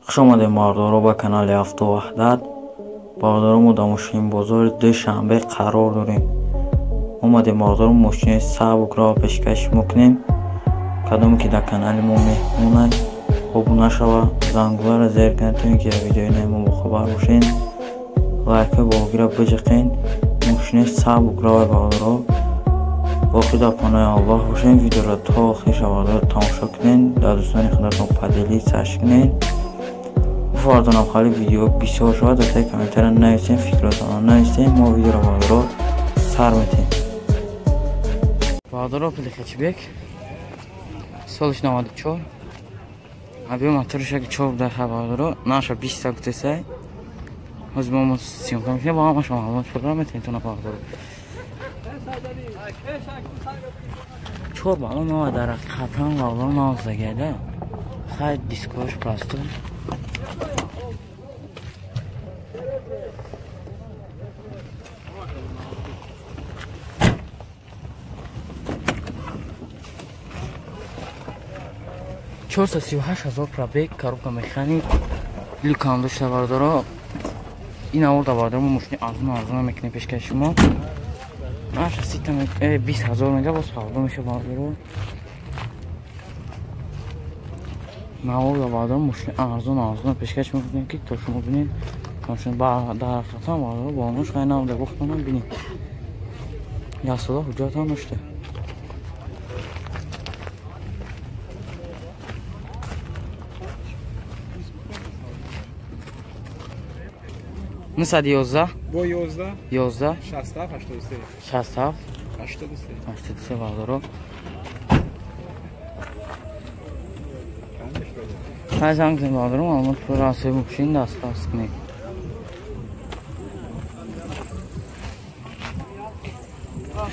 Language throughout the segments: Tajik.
Хуш омадем бардоро ба канали Авто Ваҳдат. Бардоро мо дар мошинбозори Душанбе қарор дорем. Омадем бардоро мошинои сабукро пешкаш мекунем. Кадоме ки дар канали мо меҳмонад, обуна шава, зангуларо зер кунед, то ин ки дар видеои нави мо бохабар бошед. Лайкҳои богира биҷиқен. Мошинои сабукро бардоро боқӣ дар паноҳи Аллоҳ бошед. Видеоро то охир бардоро тамошо кунед, дар дӯстони худатон поделитсяш кунед. Фардонам хали видео бисёр шавад, дар таи комментария нависем, фикротонро нависем. Мо видеоро бардоро сар метем. Бардоро Опел хэтчбек солиш 94, объем моториш 4 даха бардоро, наша 20 гуфтесай. Ҳозир мо съёмка мекунем, бо ҳамаша маълумот пурра метавонед тона бардоро. 4 баллон нава дар ҳақиқатан баллон навзагида. Хай дискош простой. Чорсад сию ҳашт ҳазор пробег, коробка механик, люкам дошта бардоро. Ин аворда бардоро мо мошини арзон арзон мекунем пешкаши шумо. Наша сита 20 000 мега боз савдо меша бардоро. Наворда бардоро мошини арзон арзон пешкаш мекунем, ки то шумо бинед. Мошин дар ҳақиқатан бардоро бонуш хай набуда, гуфтанам бинед. Як сола ҳуҷҷат ҳам дошта. Нусад ёздаҳ. Бо 11. 11. 67 83. 67 83. 83 бардоро. Хай занг занг бардоро, маълумот пурра аз мошин дастрас кунед.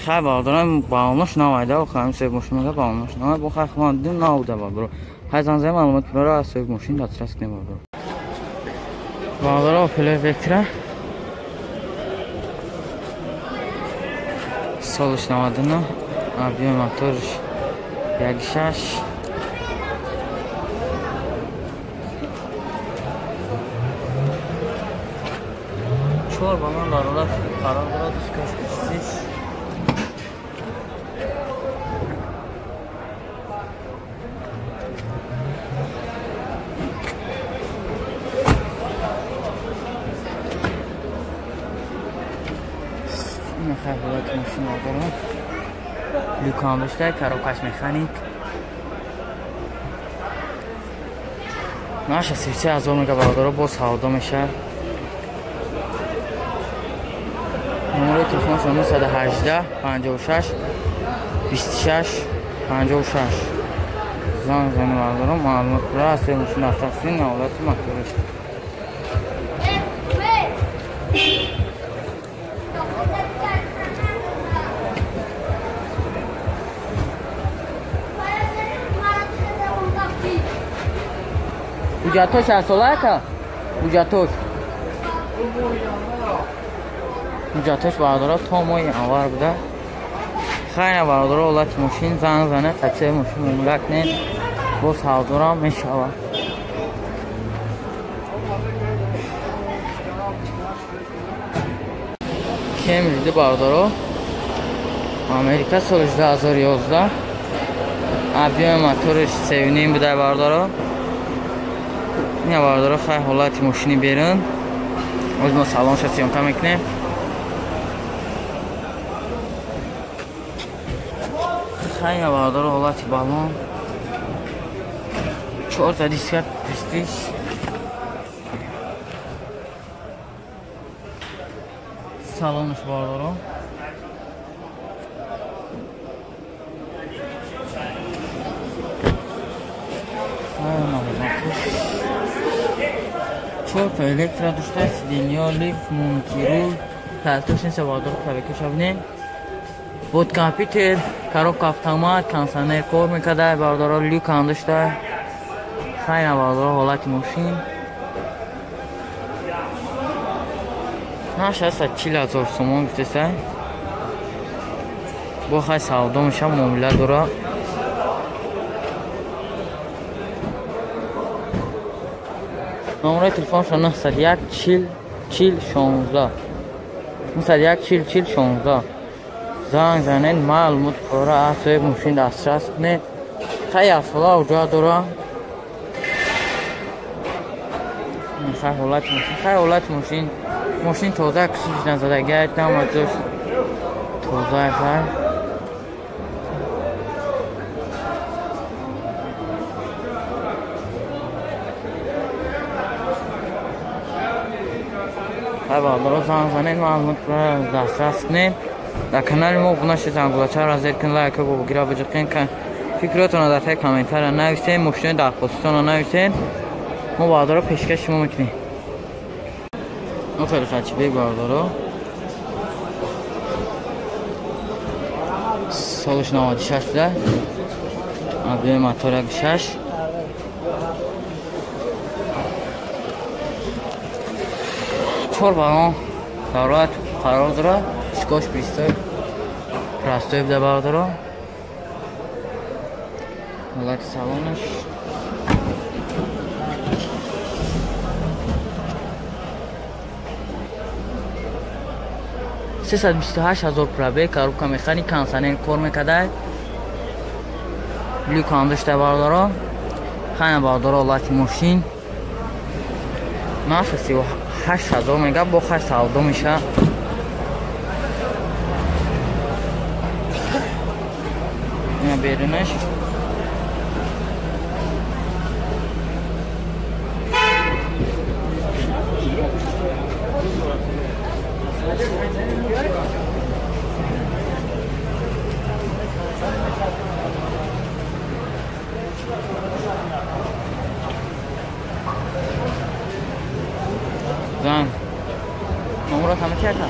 Хай бардоро, баллонош навайда, охирам соҳиб мошин мега баллонош навай, бо хай худам дидем навуда бардоро. Хай занг занг, маълумот пурра аз соҳиб мошин дастрас кунед бардоро. Бардоро Opel Vectra солиш 99, объем моториш 1.6. Чор баллон дар ҳолати хуб қарор дорад, дискаш пистиш. Хай ҳолати мошин дорам. Люкам дошта, коробкаш механик. Наша 33 000 мега бардоро, боз савдо мешавад. Номерои телефонашон 918 56 26 56. Занг занед бардоро, маълумот пурра аз мошин дастрас кунед, ҳолати моториш. Ҳуҷҷатош аз сола ака? Ҳуҷҷатош. Ҳуҷҷатош бардоро то моҳи январ буда. Хайна бардоро ҳолати мошин, занг занед, қатъияи мошин муомила кунед, боз савдорам мешавад. Кемри бардоро Америка соли 2011, объем моториш 3.5 буда бардоро. Ина бардоро хай ҳолати мошини берун. Оз мо салонша съёмка мекунем. Хай ина бардоро ҳолати баллон. Чорта диска пистиш. Салонш бардоро. Чорта электро дошта, сиденьё, лифт, мультирул, палтош нест бардоро, клавикаша бинем. Бод компютер, коробка автомат, кондиционер кор мекарда бардоро, люк ҳам дошта. Хайна бардоро ҳолати мошин. 840 000 сомон гуфтеса. Бо хай савдо меша, муомила дора. Номерои телефоншон 901 40 40 16 901 40 40 16. Занг занед, маълумот пурра аз соҳиби мошин дастрас кунед. Хай асола уҷа дора. Хай ҳолати мошин, хай ҳолати мошин. Мошин тоза кусиш назадагиай, тамаҷош тоза хай. Хай бародаро занг занед, маълумот пурра дастрас кунед. Дар канали мо обуна шед, зангулачаро зер кунед, лайка богира биҷиқен, фикротонро дар таги комментария нависед, мошинои дархоститонро нависед. Мо бародаро пешкаш шумо мекунем. Опел хатчбек бародаро. Солиш 96 буда. Объем мотор 1.6. Чор баллон ҳарорат қарор дорад. Скош пристой простой буда бародаро. Ҳолати салонаш 328,000 пробег, коробка механик, кондиционер кор мекарда. Люк ҳам дошта бародаро. Хайна бародаро ҳолати мошин. Нархи 38,000 мега бо хай савдо меша. Ина берунаш. Занг. Номро ҳама чи ака?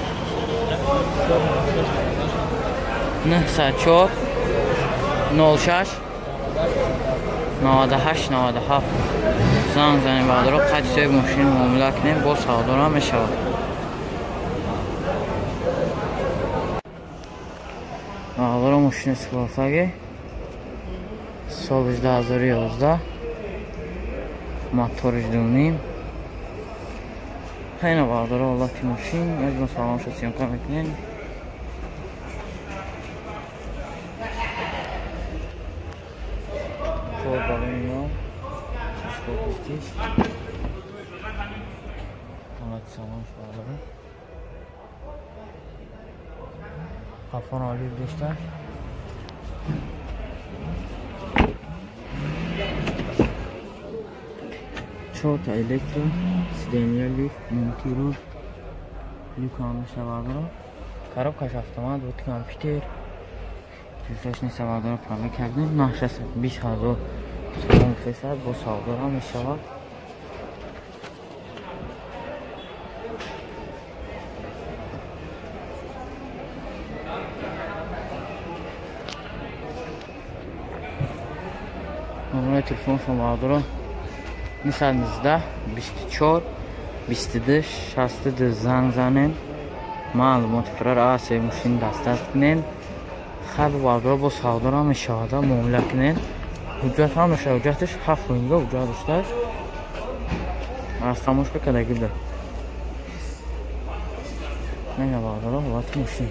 904 06 98 97. Занг занем бародаро, қайди соҳиби мошин муомила кунем, боз савдо мешавад. Бародаро мошини Супрафаги соли 2011, моториш 2.5. Хайна бародаро ҳолати мошин, аз салонашо съёмка мекунем. Чор баллони нав, скоростиш. Ҳолати салонаш бародаро. Қафон олиб дошта. Чорта электро, сиденья, лифт, монтиру, люк ҳам дошта бародаро. Коробкаш автомат, буд компютер. Ҷусташ неста бародаро, пробег кардем. 920,000 сомон фесад, бо савдо ҳам мешавад. Номерои телефоншон бародаро 919 24 22 62. Занг занед, маълумоти пурра аз соҳиби мошин дастрас кунед. Хай бародаро бо савдо ҳам мешавад, муомила кунед. Ҳуҷҷат ҳам дошта, ҳуҷҷаташ 7 фоизга ҳуҷҷат доштааст. Аз тамошка кардагӣ буда. Мена бародаро ҳолати мошин.